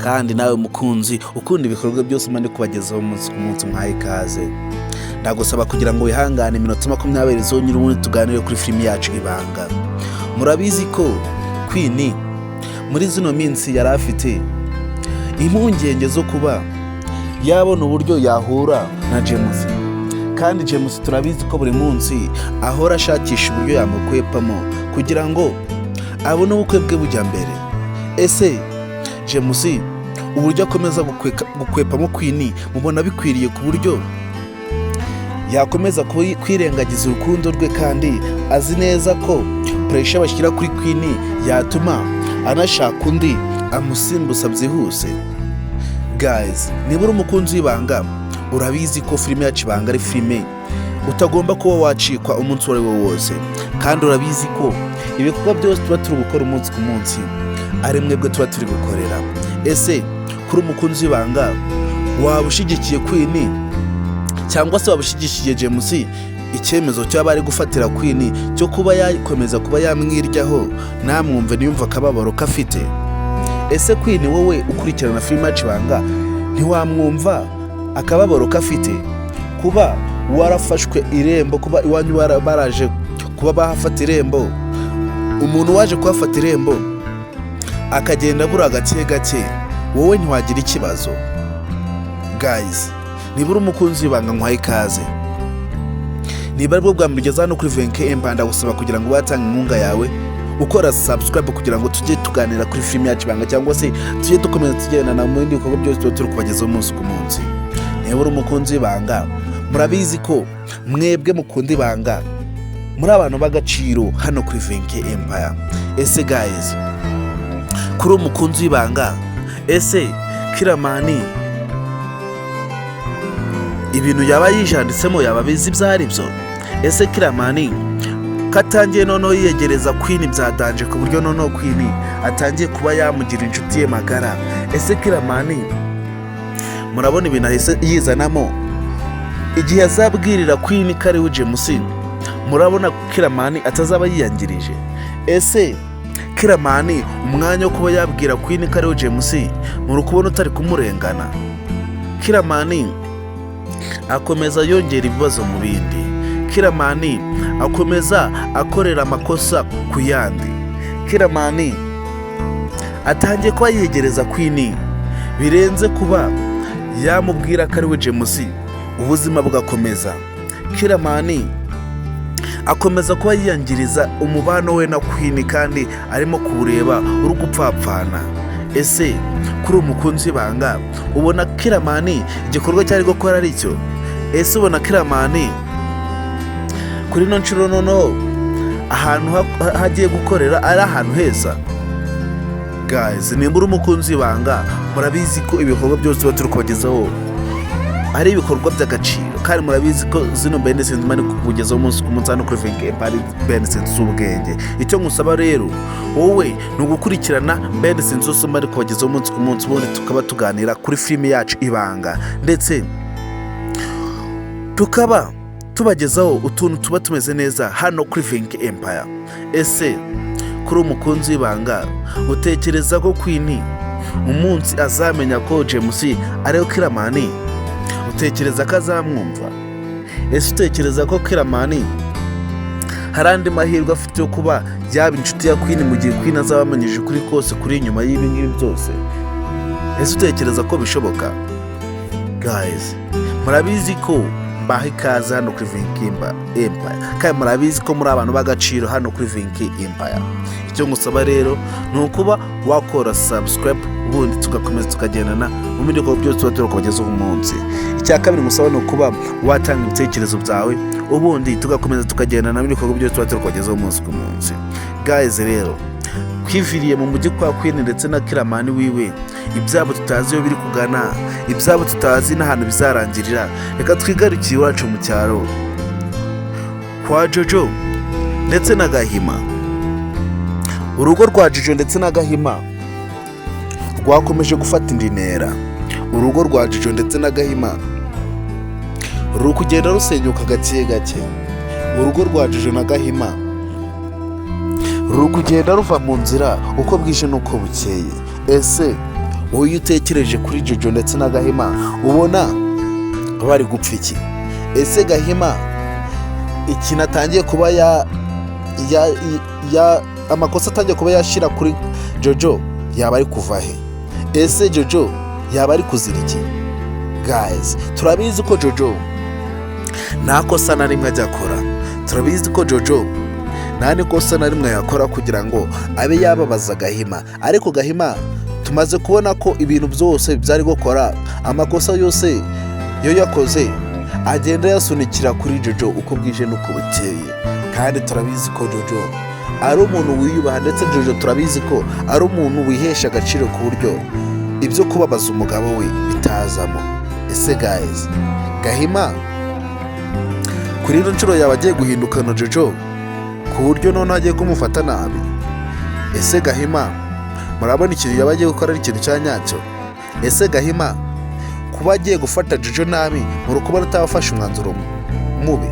Kandi nawe mukunzi ukunda ibikorwa byose mba ndi kubagezaho umunsi ku munsi, mwahe ikaze. Ndagusaba kugira ngo wihangane iminota 20 zonyine, ubundi tuganire kuri filimi yacu Ibanga. Murabizi ko Queen muri zino minsi yari afite impungenge zo kuba yabona uburyo yahura na James, kandi James turabizi ko buri munsi ahora ashakisha uburyo yamukwepamo kugira ngo abone ubukwe bwe bujya mbere. Ese James uburyo akomeza gukwepamo Queen mubona bikwiriye ku buryo yakomeza kwirengagiza urukundo rwe, kandi azi neza ko pressure bashyira kuri Queen yatuma anashaka undi amusimbuza byihuse? Guys, niba uri umukunzi w'Ibanga, urabizi ko filime yacu Ibanga ari filime utagomba kuba wacikwa umunsi uwo ari wo wose, kandi urabizi ko ibikorwa byose tuba turi gukora umunsi ku munsi ari mwebwe tuba turi gukorera. Ese kuri umukunzi w'Ibanga, waba ushyigikiye Queen cyangwa se waba ushyigikiye James, icyemezo cyaba ari gufatira Queen cyo kuba yakomeza kuba yamwiryaho namwumve ntiyumve akababaro ko afite? Ese Queen, wowe ukurikirana filime yacu Ibanga, ntiwamwumva akababaro ko afite kuba warafashwe irembo, kuba iwanyu baraje kuba bahafata irembo, umuntu waje kuhafata irembo akagenda abura gake gake, wowe ntiwagira ikibazo? Guys, niba uri umukunzi w'Ibanga, nkwaye ikaze. Niba aribwo bwa mbere ugeze hano kuri Venke Empire, ndagusaba kugira ngo watange inkunga yawe ukora subscribe, kugira ngo tujye tuganira kuri filime yacu Ibanga, cyangwa se tujye dukomeza tugendana mu bindi bikorwa byose tuba turi kubagezaho umunsi ku munsi. Niba uri umukunzi w'Ibanga, murabizi ko mwebwe mukunda Ibanga muri abantu b'agaciro hano kuri Venke Empire. Ese guys, kuri umukunzi w'Ibanga, ese Kiramani ibintu yaba yijanditsemo yaba abizi ibyo ari byo? Ese Kiramani ko atangiye noneho yiyegereza Queen bya danger, ku buryo noneho Queen atangiye kuba yamugira inshuti ye magara, ese Kiramani murabona ibintu ahise yizanamo, igihe azabwirira Queen ko ariwe James, murabona Kiramani atazaba yiyangirije? Ese Kiramani umwanya wo kuba yabwira Queen ko ariwe James muri kubona utari kumurengana? Kiramani akomeza yongera ibibazo mu bindi. Kiramani akomeza akorera amakosa ku yandi. Kiramani atangiye kuba yegereza Queen birenze kuba yamubwira ko ariwe James, ubuzima bugakomeza. Kiramani akomeza kuba yiyangiriza umubano we na Queen, kandi arimo kuwureba uri gupfapfana. Ese kuri umukunzi w'Ibanga, ubona Kiramani igikorwa cyari gukora ari cyo? Ese ubona Kiramani kuri ino nshuro noneho ahantu hagiye gukorera ari ahantu heza? Guys, nimba uri umukunzi w'Ibanga, murabizi ko ibikorwa byose tuba turi kubagezaho ari ibikorwa by'agaciro, kandi murabizi ko zino behind mba ndi kukugezaho umunsi ku munsi hano kuri Venke Empire, behind z'ubwenge. Icyo nkusaba rero wowe ni ugukurikirana behind zose mba ndi kubagezaho umunsi ku munsi, ubundi tukaba tuganira kuri filime yacu Ibanga, ndetse tukaba tubagezaho utuntu tuba tumeze neza hano kuri Venke Empire. Ese kuri umukunzi w'Ibanga, utekereza ko Queen umunsi azamenya ko James ariwe Kiramani, utekereza ko azamwumva? Ese utekereza ko Kiramani hari andi mahirwe afite yo kuba yaba inshuti ya Queen mu gihe Queen azaba amenyeje ukuri kose kuri inyuma y'ibi ngibi byose? Ese utekereza ko bishoboka? Guys, murabizi ko mbaha ikaze hano kuri Vinkimba Empire, kandi murabizi ko muri abantu b'agaciro hano kuri Vinki Empire. Icyo ngusaba rero ni ukuba wakora subscribe, ubundi tugakomeza tukagendana mu bindi bikorwa byose tuba turi kubagezaho umunsi. Icya kabiri ngusaba ni ukuba watanga ibitekerezo byawe, ubundi tugakomeza tukagendana mu bindi bikorwa byose tuba turi kubagezaho umunsi ku munsi. Guys, rero twiviriye mu mujyi kwa Queen ndetse na Kiramani wiwe, ibyabo tutazi iyo biri kugana, ibyabo tutazi n'ahantu bizarangirira. Reka twigarukiye iwacu mu cyaro kwa Jojo ndetse na Gahima. Urugo rwa Jojo ndetse na Gahima rwakomeje gufata indi ntera. Urugo rwa Jojo ndetse na Gahima ruri kugenda rusenyuka gake gake. Urugo rwa Jojo na Gahima ruri kugenda ruva mu nzira uko bwije n'uko bukeye. Ese Wowe iyo utekereje kuri Jojo ndetse na Gahima, ubona bari gupfa iki? Ese Gahima ikintu atangiye kuba ya amakosa atangiye kuba yashyira kuri Jojo yaba ari kuva he? Ese Jojo yaba ari kuzira iki? Guys, turabizi ko Jojo nta kosa na rimwe ajya akora. Turabizi ko Jojo nta n'ikosa na rimwe yakora kugira ngo abe yababaza Gahima, ariko Gahima tumaze kubona ko ibintu byose byari gukora, amakosa yose yo yakoze agenda yasunikira kuri Jojo uko bwije n'uko bukeye. Kandi turabizi ko Jojo ari umuntu wiyubaha, ndetse Jojo turabizi ko ari umuntu wihesha agaciro ku buryo ibyo kubabaza umugabo we bitazamo. Ese guys, Gahima kuri ino nshuro yaba agiye guhindukana Jojo ku buryo noneho agiye kumufata nabi? Ese Gahima murabona ikintu yaba agiye gukora ari ikintu cya nyacyo? Ese Gahima kuba agiye gufata Jojo nabi, muri kubona atabafashe umwanzuro mubi?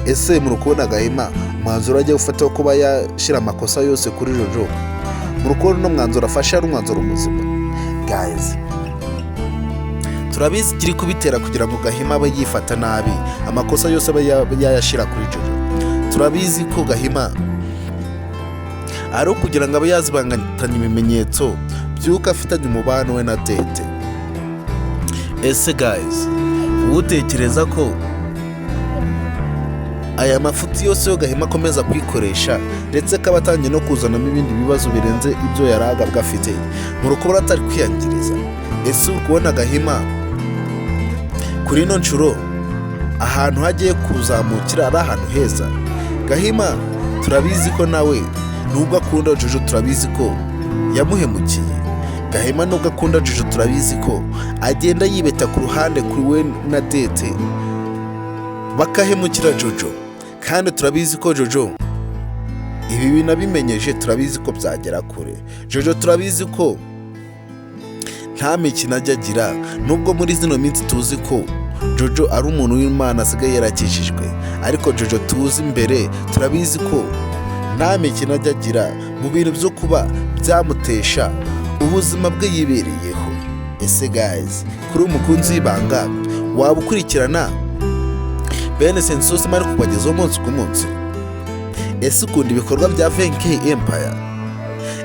Ese muri kubona Gahima umwanzuro agiye gufata wo kuba yashyira amakosa yose kuri Jojo, muri kubona uno mwanzuro afashe ari umwanzuro muzima? Guys, turabizi ikiri kubitera kugira ngo Gahima abe yifata nabi, amakosa yose abe yayashyira kuri Jojo. Turabizi ko Gahima ari ukugira ngo abe yazibangatanya ibimenyetso by'uko afitanye umubano we na Tete. Ese guys, utekereza ko aya mafuti yose yo Gahima akomeza kwikoresha, ndetse akaba atangiye no kuzanamo ibindi bibazo birenze ibyo yari agabwa afite, muri kubona atari kwiyangiriza? Ese uri kubona Gahima kuri ino nshuro ahantu hagiye kuzamukira ari ahantu heza? Gahima turabizi ko nawe nubwo akunda Jojo, turabizi ko yamuhemukiye. Gahima nubwo akunda Jojo, turabizi ko agenda yibeta ku ruhande kuri we na Dete bakahemukira Jojo. Kandi turabizi ko Jojo ibi binabimenyeje, turabizi ko byagera kure. Jojo turabizi ko nta mikino ajya agira, nubwo muri zino minsi tuzi ko Jojo ari umuntu w'Imana, asigaye yarakijijwe, ariko Jojo tuzi imbere turabizi ko nta mikino ajya agira mu bintu byo kuba byamutesha ubuzima bwe yibereyeho. Ese guys, kuri umukunzi w'ibanga, waba ukurikirana bene sensosi mari kubagezaho umunsi ku munsi? Ese ukunda ibikorwa bya Venke Empire?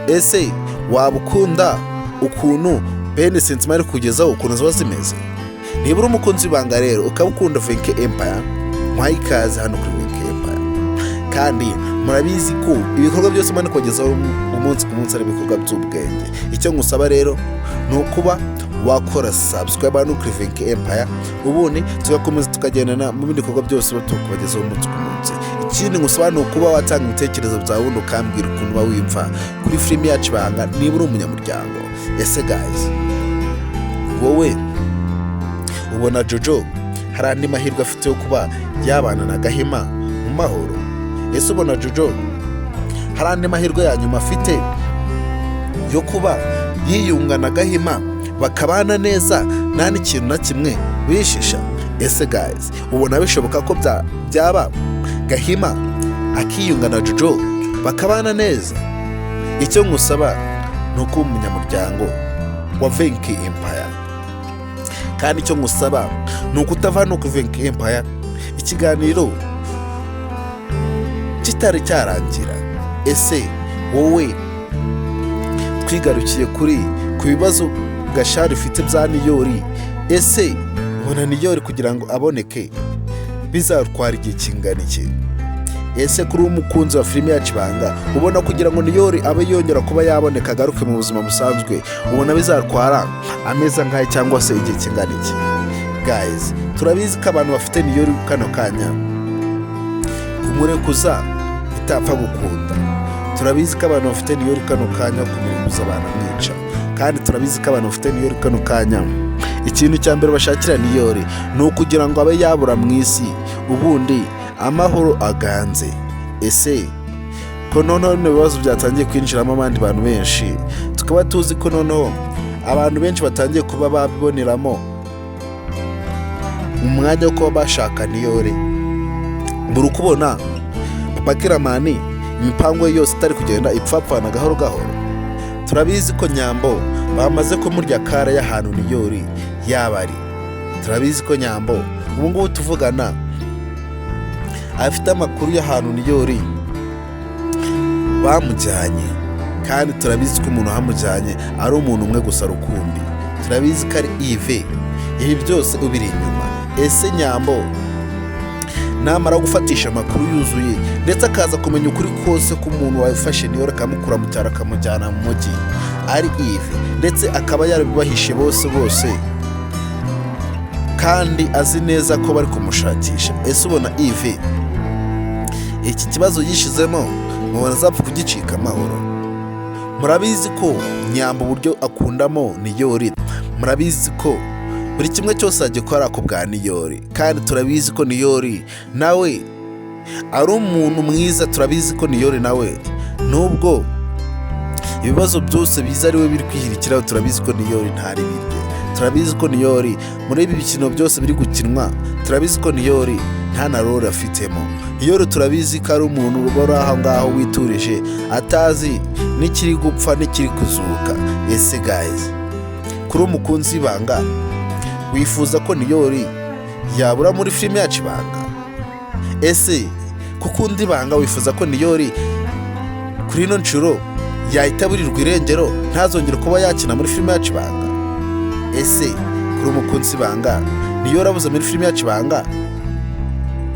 Ese waba ukunda ukuntu bene sensi mari kugezaho, ukuntu ziba zimeze? Niba uri umukunzi w'ibanga rero, ukaba ukunda Venke Empire, nkwaye ikaze hano kuri Venke Empire. Kandi murabizi ko ibikorwa byose mari kubagezaho umunsi ku munsi ari ibikorwa by'ubwenge. Icyo ngusaba rero ni ukuba wakora subscribe hano kuri Venke Empire, ubundi tugakomeza tukagendana mu bindi bikorwa byose tukubagezaho umunsi ku munsi. Ikindi ngusaba ni ukuba watanga ibitekerezo byawe, ubundi ukambwira ukuntu uba wimva kuri filimi yacu Ibanga niba uri umunyamuryango. Ese guys, wowe ubona Jojo hari andi mahirwe afite yo kuba yabana na Gahima mu mahoro? Ese ubona Jojo hari andi mahirwe ya nyuma afite yo kuba yiyunga na Gahima bakabana neza nta n'ikintu na kimwe bishisha? Ese guys, ubona bishoboka ko byaba Gahima akiyunga na Jojo bakabana neza? Icyo ngusaba ni ukuba umunyamuryango wa Venke Empire, kandi icyo ngusaba ni ukutava hano ku Venke Empire ikiganiro kitari cyarangira. Ese wowe, twigarukiye kuri ku bibazo Gashari ifite bya Niyori, ese ubona Niyori kugira ngo aboneke bizatwara igihe kingana iki? Ese kuri umukunzi wa filime yacu Ibanga, ubona kugira ngo Niyori abe yongera kuba yaboneka, agaruke mu buzima busanzwe, ubona bizatwara amezi angahe cyangwa se igihe kingana iki? Guys, turabizi ko abantu bafite Niyori kano kanya kumurekuza bitapfa gukunda. Turabizi ko abantu bafite Niyori kano kanya kumurekuza banamwica. Kandi turabizi ko abantu bafite Niyori kano kanya ikintu cya mbere bashakira Niyori ni ukugira ngo abe yabura mu isi, ubundi amahoro aganze. Ese ko noneho bino bibazo byatangiye kwinjiramo abandi bantu benshi, tukaba tuzi ko noneho abantu benshi batangiye kuba babiboneramo umwanya wo kuba bashaka Niyori, buri ukubona Papa Kiramani imipango ye yose itari kugenda ipfapfana gahoro gahoro? Turabizi ko Nyambo bamaze kumurya kara y'ahantu Niyori yaba ari. Turabizi ko Nyambo ubu ngubu tuvugana afite amakuru y'ahantu Niyori bamujyanye, kandi turabizi ko umuntu wamujyanye ari umuntu umwe gusa rukumbi. Turabizi ko ari Ive. Ibi byose ubiri inyuma. Ese Nyambo namara gufatisha amakuru yuzuye ndetse akaza kumenya ukuri kose k'umuntu wafashe Niyori akamukura mu cyaro akamujyana mu mujyi ari Ive, ndetse akaba yarabibahishe bose bose kandi azi neza ko bari kumushakisha, ese ubona Ive iki kibazo yishizemo mubona azapfa kugicika amahoro? Murabizi ko Nyambo uburyo akundamo Niyori, murabizi ko buri kimwe cyose agikora ku bwa Niyori, kandi turabizi ko Niyori nawe ari umuntu mwiza. Turabizi ko Niyori nawe nubwo ibibazo byose biza ari we biri kwihirikiraho, turabizi ko Niyori ntari birye. Turabizi ko Niyori muri ibi bikino byose biri gukinwa, turabizi ko Niyori nta na role afitemo. Niyori turabizi ko ari umuntu uba uri aho ngaho witurije, atazi n'ikiri gupfa n'ikiri kuzuka. Ese guys, kuri umukunzi w'ibanga, wifuza ko Niyori yabura muri filime yacu Ibanga? Ese kuko undi ibanga, wifuza ko Niyori kuri ino nshuro yahita aburirwa irengero ntazongere kuba yakina muri filime yacu Ibanga? Ese kuri umukunzi w'ibanga, Niyori abuze muri filime yacu Ibanga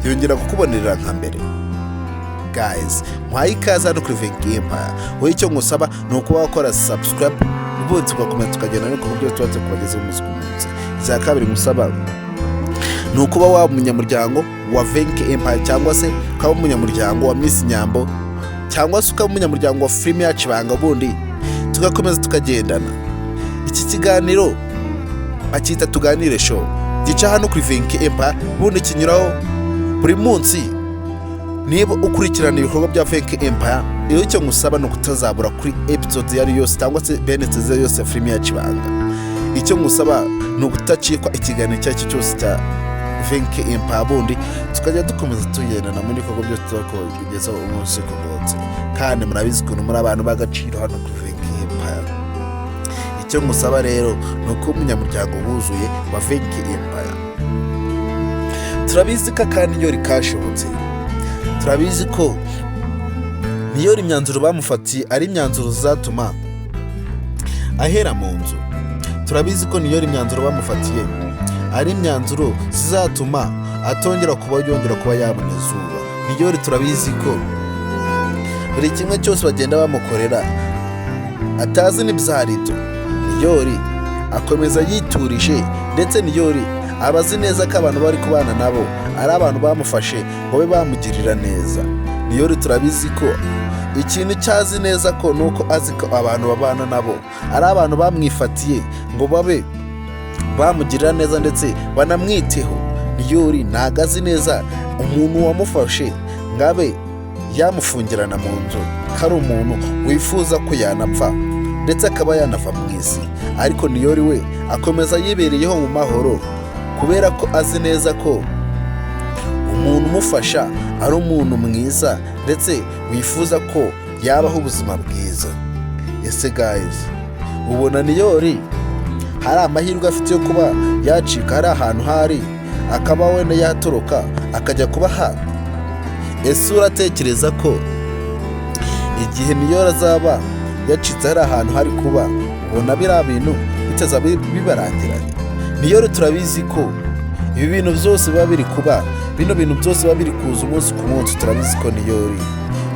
yongera kukubonerera nka mbere? Guys, muhaye ikaze hano kuri Venki Empire. Wowe icyo ngusaba ni ukuba wakora subscribe, ubundi tugakomeza tukagenda no ku buryo tuba tukubagezaho umunsi ku munsi. Icya kabiri ngusaba ni ukuba waba umunyamuryango wa Venki Empire, cyangwa se ukaba umunyamuryango wa Miss Nyambo, cyangwa se ukaba umunyamuryango wa filime yacu Ibanga, ubundi tugakomeza tukagendana. Iki kiganiro bacyita Tuganire Show, gica hano kuri Venki Empire, ubundi kinyuraho buri munsi. Niba ukurikirana ibikorwa bya Venki Empire rero, icyo ngusaba ni ukutazabura kuri episode iyo ari yose cyangwa se benetse yose ya filime yacu Ibanga. Icyo ngusaba ni ukudacikwa ikiganiro icyo ari cyo cyose cya Venki Empire, bundi tukajya dukomeza tugendana muri ibikorwa byose tukugezaho umunsi ku munsi. Kandi murabizi ukuntu muri abantu b'agaciro hano kuri Venki Empire. Icyo ngusaba rero ni uko umunyamuryango wuzuye wa Venki Empire. Turabizi ko aka Niyori kashobotse. Turabizi ko Niyori imyanzuro bamufatiye ari imyanzuro zatuma ahera mu nzu. Turabizi ko Niyori imyanzuro bamufatiye ari imyanzuro zizatuma atongera kuba yongera kuba yabona izuba. Niyori turabizi ko buri kimwe cyose bagenda bamukorera atazi n'ibyaribyo. Niyori akomeza yiturije, ndetse Niyori aba azi neza ko abantu bari kubana nabo ari abantu bamufashe ngo babe bamugirira neza. Niyori turabizi ko ikintu cyazi neza ko ni uko azi ko abantu babana nabo ari abantu bamwifatiye ngo babe bamugirira neza ndetse banamwiteho. Niyori ntabwo azi neza umuntu wamufashe ngo abe yamufungirana mu nzu, ko ari umuntu wifuza ko yanapfa ndetse akaba yanava mu isi. Ariko Niyori we akomeza yibereyeho mu mahoro, kubera ko azi neza ko umuntu umufasha ari umuntu mwiza ndetse wifuza ko yabaho ubuzima bwiza. Ese guys, ubona Niyori hari amahirwe afite yo kuba yacika hari ahantu hari akaba wenda yatoroka akajya kuba ahandi? Ese uratekereza ko igihe Niyori azaba yacitse hari ahantu hari kuba, ubona biriya bintu bitaza bibarangiranye? Niyori turabizi ko ibi bintu byose biba biri kuba, bino bintu byose biba biri kuza umunsi ku munsi, turabizi ko Niyori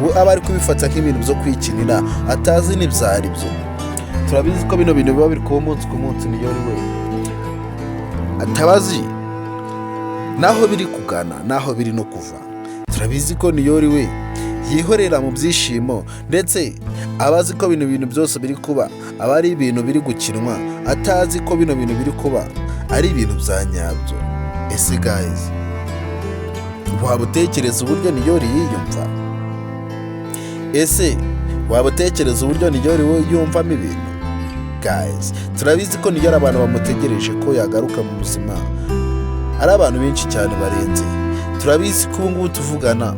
we aba ari kubifata nk'ibintu byo kwikinira, atazi n'ibyari byo. Turabizi ko bino bintu biba biri kuba umunsi ku munsi, Niyori we atabazi naho biri kugana naho biri no kuva. Turabizi ko Niyori we yihorera mu byishimo, ndetse aba azi ko bino bintu byose biri kuba aba ari ibintu biri gukinwa, atazi ko bino bintu biri kuba ari ibintu bya nyabyo. Ese guys, waba utekereza uburyo Niyori yiyumva? Ese waba utekereza uburyo Niyori we yumvamo ibintu? Guys, turabizi ko Niyori abantu bamutegereje ko yagaruka mu buzima ari abantu benshi cyane barenze. Turabizi ko ubu ngubu tuvugana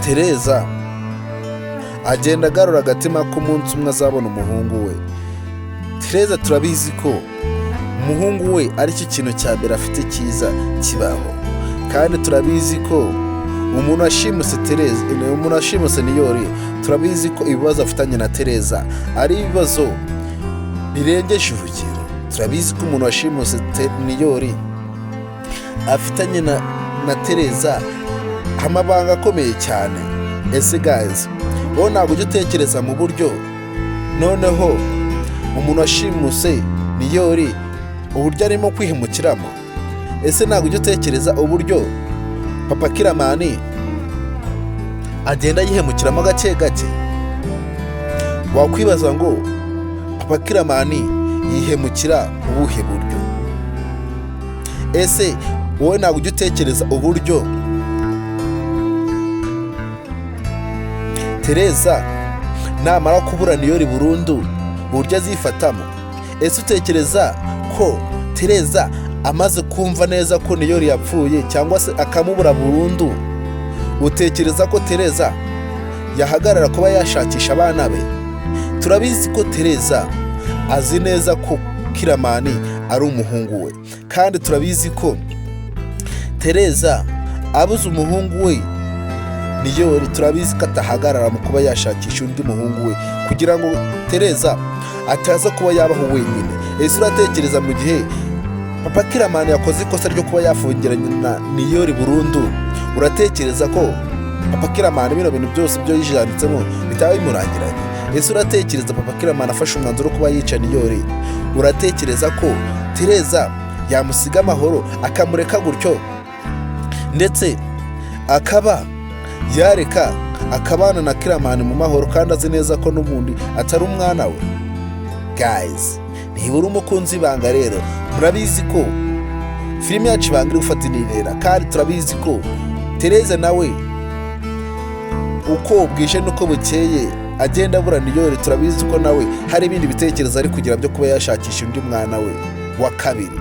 Tereza Agenda agarura agatima ko umunsi umwe azabona umuhungu we. Tereza turabizi ko umuhungu we aricyo kintu cya mbere afite cyiza kibaho, kandi turabizi ko umuntu washimuse Tereza, umuntu washimuse Niyori, turabizi ko ibibazo afitanye na Tereza ari ibibazo birengeje urugero. Turabizi ko umuntu washimuse Niyori afitanye na Tereza amabanga akomeye cyane. Ese guys, wowe ntabwo ujya utekereza mu buryo noneho umuntu washimuse Niyori uburyo arimo kwihemukiramo? Ese ntabwo ujya utekereza uburyo papa Kiramani agenda yihemukiramo gake gake? Wakwibaza ngo papa Kiramani yihemukira mu buhe buryo? Ese wowe ntabwo ujya utekereza uburyo Tereza namara kubura Niyori burundu uburyo azifatamo? Ese utekereza ko Tereza amaze kumva neza ko Niyori yapfuye cyangwa se akamubura burundu, utekereza ko Tereza yahagarara kuba yashakisha abana be? Turabizi ko Tereza azi neza ko Kiramani ari umuhungu we, kandi turabizi ko Tereza abuze umuhungu we Niyori, turabizi ko atahagarara mu kuba yashakisha undi muhungu we kugira ngo Tereza ataza kuba yabaho wenyine. Ese uratekereza mu gihe papa Kiramani yakoze ikosa ryo kuba yafungiranye na Niyori burundu, uratekereza ko papa Kiramani bino bintu byose byo yijanditsemo bitaba bimurangiranye? Ese uratekereza papa Kiramani afashe umwanzuro wo kuba yica Niyori, uratekereza ko Tereza yamusiga amahoro akamureka gutyo, ndetse akaba yareka akabana na Kiramani mu mahoro kandi azi neza ko n'ubundi atari umwana we? Guys, niba uri umukunzi ibanga rero, murabizi ko filime yacu Ibanga iri gufata indi ntera, kandi turabizi ko Tereza nawe uko bwije n'uko bukeye agenda abura Niyori, turabizi ko nawe hari ibindi bitekerezo ari kugira byo kuba yashakisha undi mwana we wa kabiri.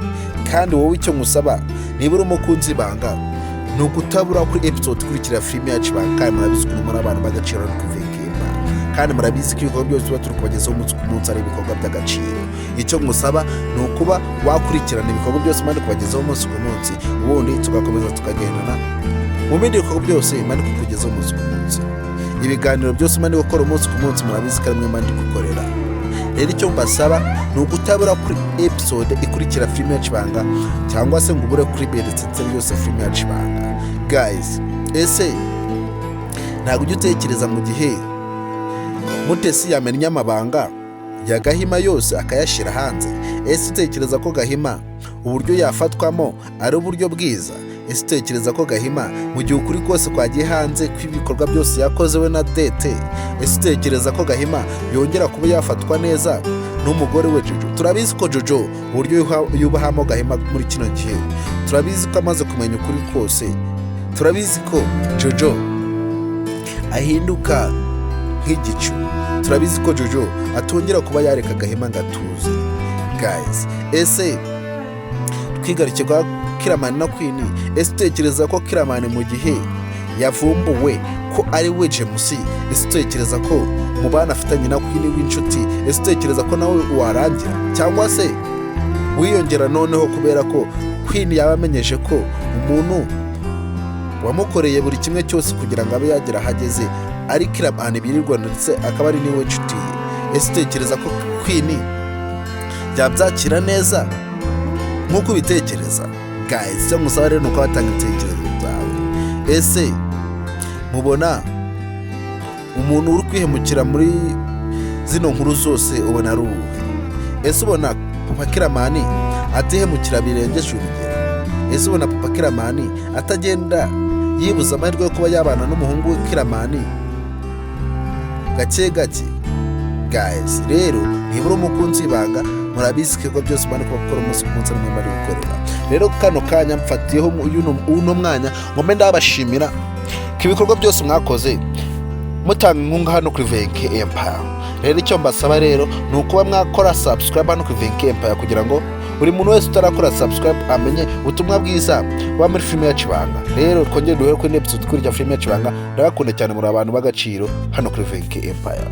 Kandi wowe icyo nkusaba niba uri umukunzi ibanga ni ukutabura kuri episode ikurikira filime yacu Ibanga. Kandi murabizi ko muri abantu b'agaciro no kuvekemba, kandi murabizi ko ibikorwa byose tuba turi kubagezaho umunsi ku munsi ari ibikorwa by'agaciro. Icyo ngusaba ni ukuba wakurikirana ibikorwa byose mani kubagezaho umunsi ku munsi, ubundi tugakomeza tukagendana mu bindi bikorwa byose mani kukugezaho umunsi ku munsi. Ibiganiro byose mani gukora umunsi ku munsi murabizi ko ari mwe mani gukorera. Rero icyo mbasaba ni ukutabura kuri episode ikurikira filime yacu Ibanga, cyangwa se ngo ubure kuri BDTT yose filime yacu Ibanga. Guys, ese ntabwo ujya utekereza mu gihe Mutesi yamennye amabanga ya Gahima yose akayashyira hanze? Ese utekereza ko Gahima uburyo yafatwamo ari uburyo bwiza? Ese utekereza ko Gahima mu gihe ukuri kose kwagiye hanze kw'ibikorwa byose yakoze we na Dete, ese utekereza ko Gahima yongera kuba yafatwa neza n'umugore we Jojo? Turabizi ko Jojo uburyo yubahamo Gahima muri kino gihe, turabizi ko amaze kumenya ukuri kose, turabizi ko Jojo ahinduka nk'igicu, turabizi ko Jojo atongera kuba yareka Gahima ngo atuze. Guys, ese twigaruke kwa Kiramani na Queen, ese utekereza ko Kiramani mu gihe yavumbuwe ko ari we James, ese utekereza ko mu bana afitanye na Queen w'inshuti, ese utekereza ko nawe warangira cyangwa se wiyongera noneho kubera ko Queen yaba amenyeje ko umuntu wamukoreye buri kimwe cyose kugira ngo abe yagera ahageze ari Kiramani birirwa, ndetse akaba ari niwe nshuti ye? Ese utekereza ko Queen yabyakira neza nk'uko ubitekereza? Guys, icyo ngusaba rero ni uko watanga ibitekerezo byawe. Ese mubona umuntu uri kwihemukira muri zino nkuru zose ubona ari uwuhe? Ese ubona papa Kiramani atihemukira birengeje urugero? Ese ubona papa Kiramani atagenda yibuza amahirwe yo kuba yabana n'umuhungu we Kiramani gake gake? Guys, rero niba uri umukunzi ibanga, murabizi ko byose ubona ko bakora umunsi ku munsi ari mwe bari gukorera. Rero kano kanya mfatiyeho uno mwanya ngo mbe ndabashimira ko ibikorwa byose mwakoze mutanga inkunga hano kuri Venke Empire. Rero icyo mbasaba rero ni ukuba mwakora subscribe hano kuri Venke Empire kugira ngo Buri muntu wese utarakora subscribe amenye ubutumwa bwiza buba muri filime yacu Ibanga. Rero twongere duhere kuri episode ikurikira filime yacu Ibanga. Ndabakunda cyane, muri abantu b'agaciro hano kuri Venke Empire.